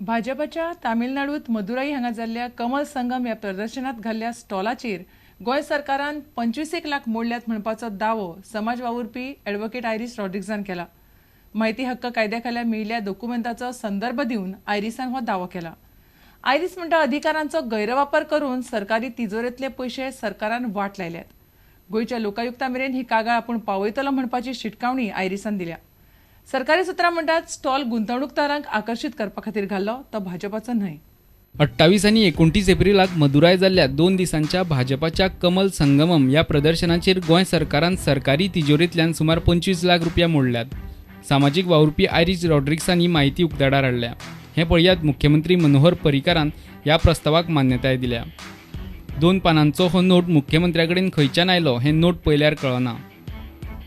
भाजपाच्या तामिळनाडूत मदुराई हांगा जाल्ल्या कमल संगम ह्या प्रदर्शनात घाल्ल्या स्टॉलाचेर गोंय सरकारान 25 लाख मोडल्यात म्हणपाचो दावो समाज वावुरपी ॲडव्होकेट आयरीस रॉड्रिग्जान केला. माहिती हक्क कायद्या खाला मेळिल्ल्या दोकुमेंताचो संदर्भ दिवन आयरीसान हो दावो केला. आयरीस म्हणटा, अधिकारांचो गैरवापर करून सरकारी तिजोरेंतले पयशे सरकारान वाट लायल्यात. गोंयच्या लोकायुक्ता मेरेन ही कागाळ आपूण पावयतलो म्हणपाची शिटकावणी आयरीसान दिल्या. सरकारी सुत्रां म्हणटात, स्टॉल गुंतवणूकदारांक आकर्शीत करपा खातीर घाल्लो, तो भाजपाचो न्हय. 28 आनी 29 एप्रिलाक मदुराय जाल्ल्या 2 दिसांच्या भाजपाच्या कमल संगमम ह्या प्रदर्शनाचेर गोंय सरकारान सरकारी तिजोरेंतल्यान सुमार 25 लाख रुपया मोडल्यात. सामाजीक वावुरपी आयरीस रॉड्रिग्सांनी म्हायती उक्ताडार हाडल्या. हें पळयात मुख्यमंत्री मनोहर पर्रीकारान ह्या प्रस्तावाक मान्यताय दिल्या. 2 पानांचो हो नोट मुख्यमंत्र्या कडेन खंयच्यान आयलो हें नोट पळयल्यार कळना.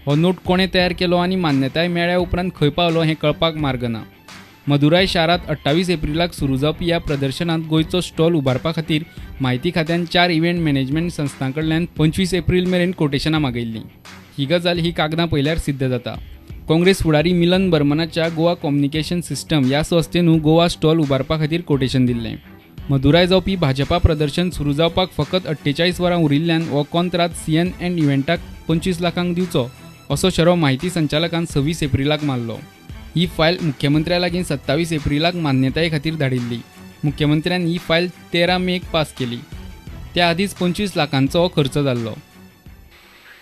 हो नोट कोणें तयार केलो आनी मान्यताय मेळ्ळ्या उपरांत खंय पावलो हें कळपाक मार्ग ना. मदुराय शारांत 28 एप्रिलाक सुरू जावपी ह्या प्रदर्शनांत गोंयचो स्टॉल उबारपा खातीर म्हायती खात्यान 4 इव्हेंट मॅनेजमेंट संस्थां कडल्यान 25 एप्रील मेरेन कोटेशनां मागयल्लीं. ही गजाल ही कागदां पळयल्यार सिद्ध जाता. काँग्रेस फुडारी मिलन बर्मनाच्या गोवा कम्युनिकेशन सिस्टम ह्या संस्थेनू गोवा स्टॉल उबारपा खातीर कोटेशन दिल्लें. मदुराय जावपी भाजपा प्रदर्शन सुरू जावपाक फकत 48 वरां उरिल्ल्यान हो कॉंत्रात CNN इव्हेंटाक 25 लाखांक दिवचो असो शेरो म्हायती संचालकान 26 एप्रिलाक मारलो. ही फायल मुख्यमंत्र्या लागीं 27 एप्रिलाक मान्यताये खातीर धाडिल्ली. मुख्यमंत्र्यान ही फायल 13 मेक पास केली. त्या आदींच 25 लाखांचो हो खर्च जाल्लो.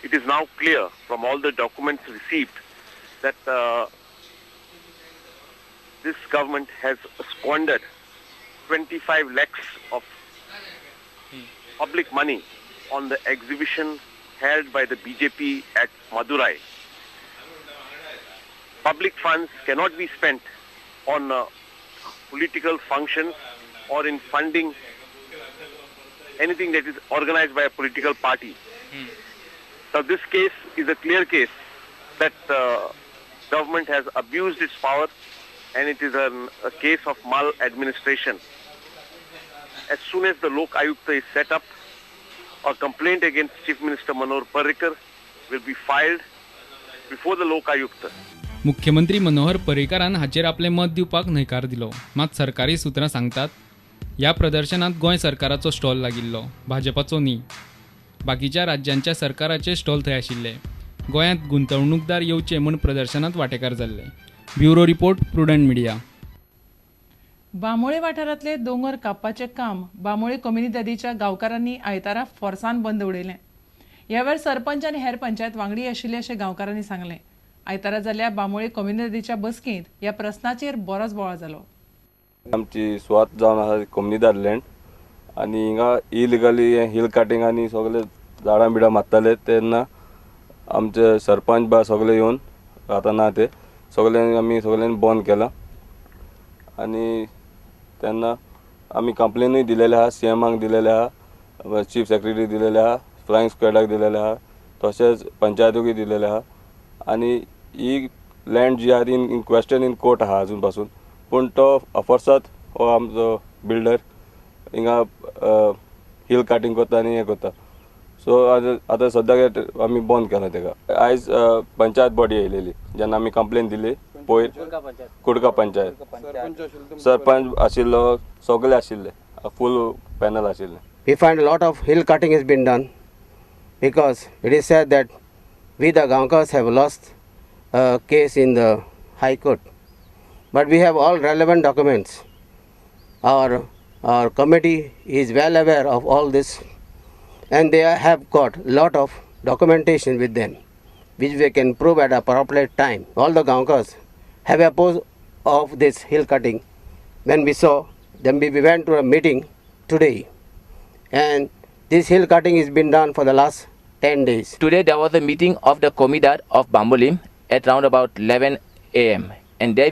It is now clear from all the documents received that this government has squandered 25 lakhs of public money on the exhibition held by the BJP at Madurai. Public funds cannot be spent on political functions or in funding anything that is organized by a political party. So this case is a clear case that government has abused its power and it is a case of maladministration. As soon as the Lok Ayukta is set up, a complaint against Chief Minister Manohar Parrikar will be filed before the Lok Ayukta. मुख्यमंत्री मनोहर पर्रीकारान हाचेर आपलें मत दिवपाक न्हयकार दिलो. मात सरकारी सुत्रां सांगतात, ह्या प्रदर्शनांत गोंय सरकाराचो स्टॉल लागिल्लो, भाजपाचो न्ही. बाकीच्या राज्यांच्या सरकाराचे स्टॉल थंय आशिल्ले. गोंयांत गुंतवणूकदार येवचे म्हूण प्रदर्शनांत वांटेकार जाल्ले. Bureau report, Prudent Media. Bambolim वाठारांतले दोंगर कापपाचें काम बांबोळे कोमुनिदादीच्या गांवकारांनी आयतारा फोर्सान बंद उडयलें. ह्या वेळार सरपंच आनी हेर पंचायत वांगडी आशिल्ले अशें गांवकारांनी सांगलें. आयतारा जाल्ल्या बांबोळे कोमुनिदादीच्या बसकेंत ह्या प्रस्नाचेर बरोच बोवाळ जालो. आमची सुवात जावन आसा कोमुनिदाद लँड आनी हिंगा इलिगली हिल कटिंग आनी सगळे झाडां बिडां मारताले तेन्ना आमचे सरपंच बा सगळे येवन आतां ना ते सगळ्यांनी आमी सगळ्यांनी बंद केलां आनी तेन्ना आमी कंप्लेनूय दिलेले आहा, सीएमाक दिलेले आहा, चीफ सेक्रेटरी दिलेले आहा, फ्लायिंग स्क्वॅडाक दिलेले आहा, तशेंच पंचायतूय दिलेले आहा. आनी ही लँड जी आहा ती इन क्वेश्चन इन कोर्ट आहा अजून पासून, पूण तो अफर्सात हो आमचो बिल्डर हिंगा हिल कटिंग करता आनी हें करता. सो आतां सद्याक आमी बंद केलां तेका. आयज पंचायत बॉडी येयलेली जेन्ना आमी कंप्लेन दिली पयर कुडका पंचायत सरपंच आशिल्लो, सगळे आशिल्ले, फूल पॅनल आशिल्ले. We find a lot of hill cutting has been done because it is said that we the Gaonkars have lost a case in the High Court, but we have all relevant documents. Our committee is well aware of all this and they have got lot of documentation with them which we can prove at a appropriate time. All the Gaonkars have opposed of this hill cutting. When we saw them, we went to a meeting today and this hill cutting has been done for the last 10 days. Today there was a meeting of the Comunidad of Bambolim at round about 11 a.m. and there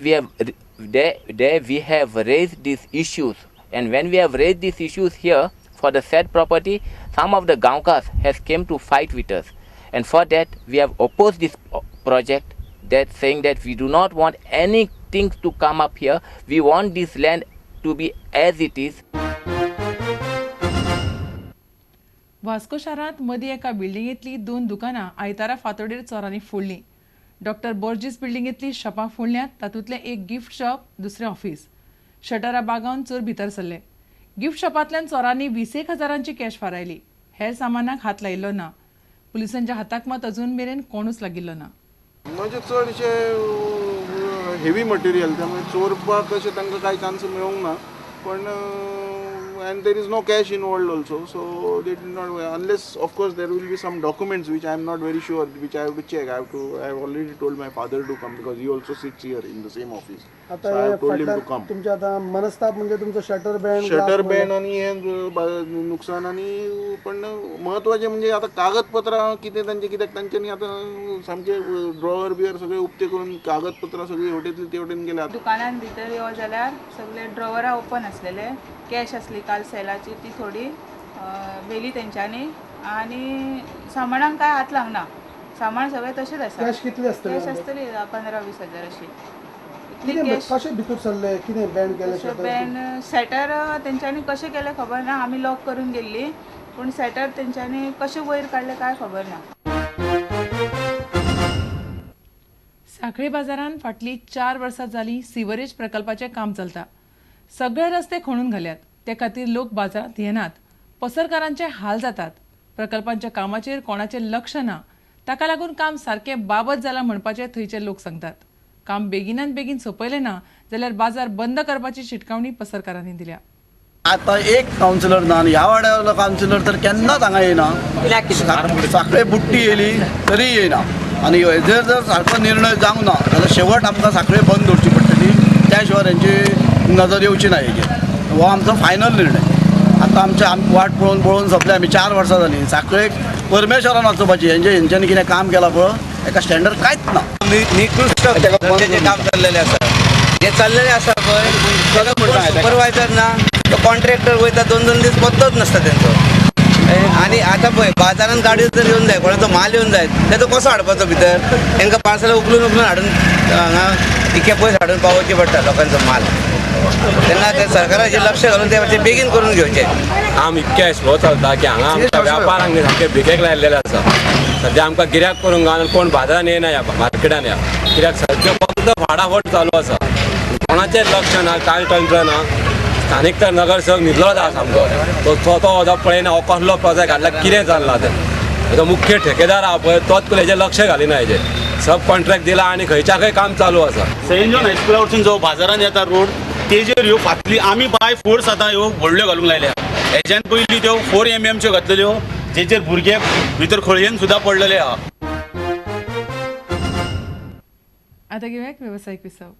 we have raised these issues, and when we have raised these issues here for the said property, some of the Gaonkars has came to fight with us, and for that we have opposed this project, that saying that we do not want anything to come up here, we want this land to be as it is. Vasco शारांत मदीं एका बिल्डिंगेंतली 2 दुकानां आयतारा फांतोडेर चोरांनी फोडलीं. Doctor Borges बिल्डिंगेंतली शॉपां फोडल्यांत, तातूंतलें एक गिफ्ट शॉप, दुसरें ऑफिस. शटरां बागावन चोर भितर सरले. गिफ्ट शॉपांतल्यान चोरांनी 20 हजारांची कॅश फारायली. हेर सामानाक हात लायिल्लो ना. पुलिसांच्या हाताक मात अजून मेरेन कोणूच लागिल्लो ना. म्हणजे चडशे हेवी मटेरियल, त्यामुळे चोरपाक अशें तांकां कांय चान्स मेळूंक ना. पण and there is no cash involved also, so they did not, unless of course there will be some documents which I am not very sure, which I have to check. I have already told my father to come because he also sits here in the same office. So I have told him to come. तुमच्या आता मनस्ताप म्हणजे तुमचं shutter band आणि हे नुकसान. आणि पण महत्वाचे म्हणजे आता कागदपत्रां कितें तांचे, कित्याक तांच्यांनी आतां सामके ड्रॉवर बियर सगळे उक्ते करून कागदपत्रां सगळी हेवटेंतली ते वटेन गेल्या. दुकानान भितर यो जाल्यार सगळे ड्रॉवरां ओपन आसलेले, कॅश आसली काल सेलाची ती थोडी व्हेली तेंच्यांनी आनी सामानांक कांय हात लागना. सामान सगळें तशेंच आसा. कॅश कितली आसतली? कॅश आसतली 15-20 हजार अशी. कशें भितर सरले? कितें बँड केलें? बँड शटर तेंच्यांनी कशें केलें खबर ना. आमी लॉक करून गेल्ली, पूण शटर तेंच्यांनी कशें वयर काडलें कांय खबर ना. सांखळे बाजारान फाटलीं 4 वर्सां जालीं सिवरेज प्रकल्पाचें काम चलता. सगळे रस्ते खणून घाल्यात. ते खातीर लोक बाजारांत येनात. पसरकारांचे हाल जातात. प्रकल्पांच्या कामाचेर कोणाचें लक्ष ना. ताका लागून काम सारकें बाबत जालां म्हणपाचें थंयचे लोक सांगतात. काम बेगिनात बेगीन सोंपयलें ना जाल्यार बाजार बंद करपाची शिटकावणी पसरकारांनी दिल्या. आतां एक कावन्सिलर ना आनी ह्या वाड्यावयलो कावन्सिलर तर केन्नाच हांगा येयना. सांखळे बुट्टी येयली तरी येयना. आनी हेजेर जर सारको निर्णय जावंक ना जाल्यार शेवट आमकां सांखळे बंद दवरची पडटली. त्या शिवाय हेंची नजर येवची ना हेजेर. हो आमचो फायनल निर्णय. आतां आमचे आमी वाट पळोवन पळोवन सोंपले. आमी 4 वर्सां जालीं सांखळेक परमेश्वरान वचपाची. हेंच्यांनी कितें काम केलां पळय, एका स्टँडर्ड कांयच ना. निकृश्ट दर्जाचें काम चल्लेलें आसा. हें चल्लेलें आसा पळय, सुपरवायजर ना, तो कॉन्ट्रॅक्टर वयता 2-2 दीस पत्तोच नासता तेंचो. आनी आतां पळय बाजारान गाडयो जर येवन जाय, कोणाचो माल येवन जाय, तेजो कसो हाडपाचो भितर? तेंकां पार्सलां उखलून उखलून हाडून हांगा इतके पयस हाडून पावोवची पडटा लोकांचो माल. तेन्ना ते सरकाराचेर लक्ष घालून ते मातशें बेगीन करून घेवचें. काम इतकें स्लो चलता की हांगा आमच्या व्यापारांक सामकें भिकेक लायिल्लें आसा. सद्या आमकां गिऱ्याक करूंक गावना, कोण बाजारान येना, ह्या मार्केटान ह्या, कित्याक सद्या फक्त फाटाफट चालू आसा. कोणाचें लक्ष ना, कांय तंत्र ना. स्थानीक तर नगरसेवक न्हिदलोच आसा सामको. तो तो पळयना हो कसलो प्रोजेक्ट घातला, कितें चल्लां तें. तो मुख्य ठेकेदार आहा पळय तोच हेजेर लक्ष घालिना. हेजेर सब कॉन्ट्रॅक्ट दिला आनी खंयच्या खंय काम चालू आसा. सेंट जॉन हायस्कुला वचून जो बाजारान येता रोड तेजेर ह्यो फाटली आमी बाय फोर्स आतां ह्यो व्हडल्यो घालूंक लायल्या. हेज्यान पयलीं त्यो 4 mm घातलेल्यो, जेचेर भुरगे भितर खळयेन सुद्दां पडलेले आहा. आतां घेवया एक वेवसायीक विसव.